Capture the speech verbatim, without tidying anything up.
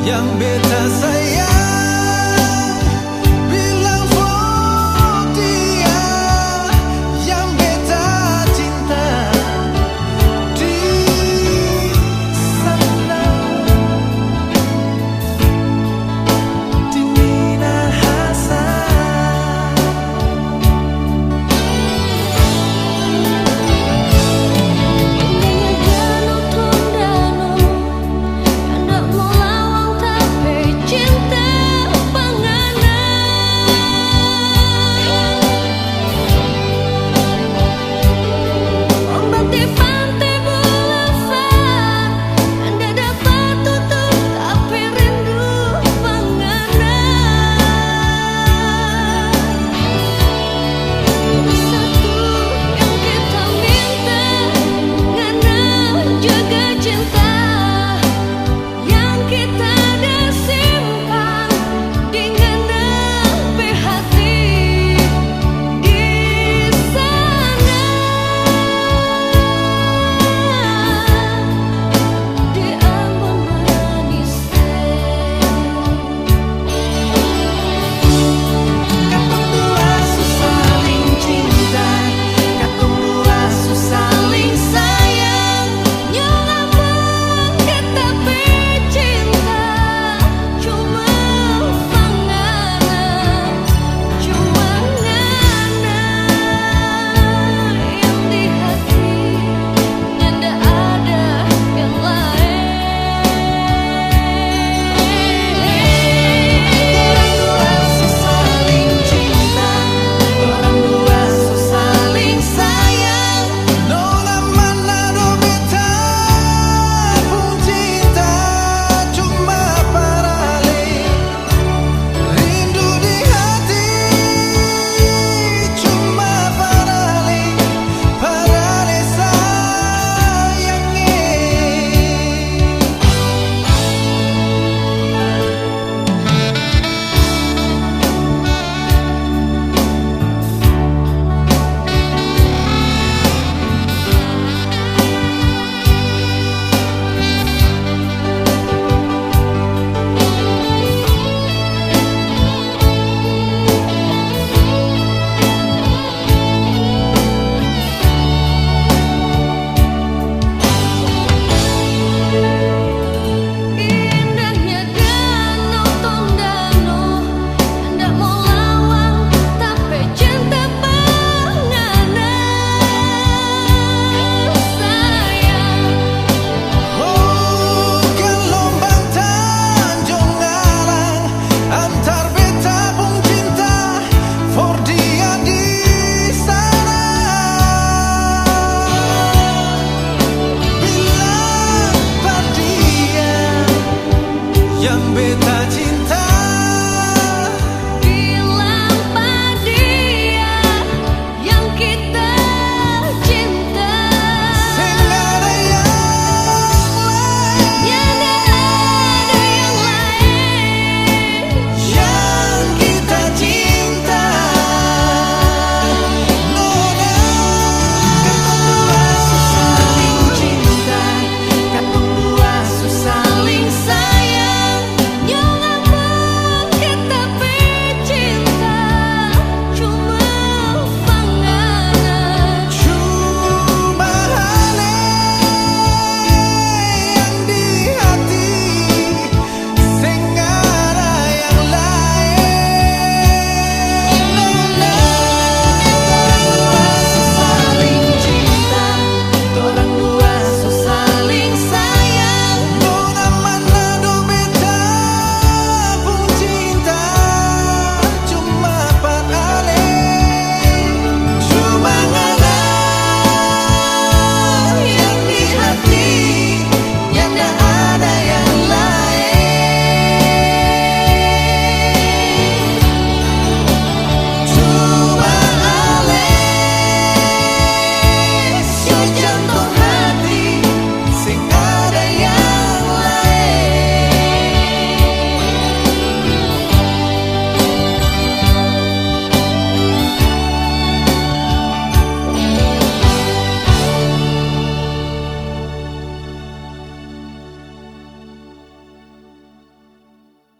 Yang beta sayang, bilang for dia, yang beta cinta di sana, di Minahasa. Indahnya danau Tondano, ndak mau lawang tapi cinta pangana. Ombak di Pantai Boulevard, ndak dapat tutup tapi rindu pangana. Satu yang kita minta, ngana jaga cinta yang kita ada simpan di ngana pe hati di sana, di Ambon Manis. Katong dua su saling cinta, katong dua su saling sayang. Nyola pung kita pe cinta, cuma pangana, cuma ngana yang di hati. Nyanda ada yang laeng. Torang dua su saling cinta, torang dua su saling sayang. Nona Manado beta pung cinta cuma parale. Rindu di hati cuma parale, parale sayang e. Indahnya danau Tondano, nda mau lawang, tapi cinta pangana, sayang. Oh, gelombang Tanjung Alang, antar beta pung cinta for dia di sana. Bilang par dia yang beta cinta.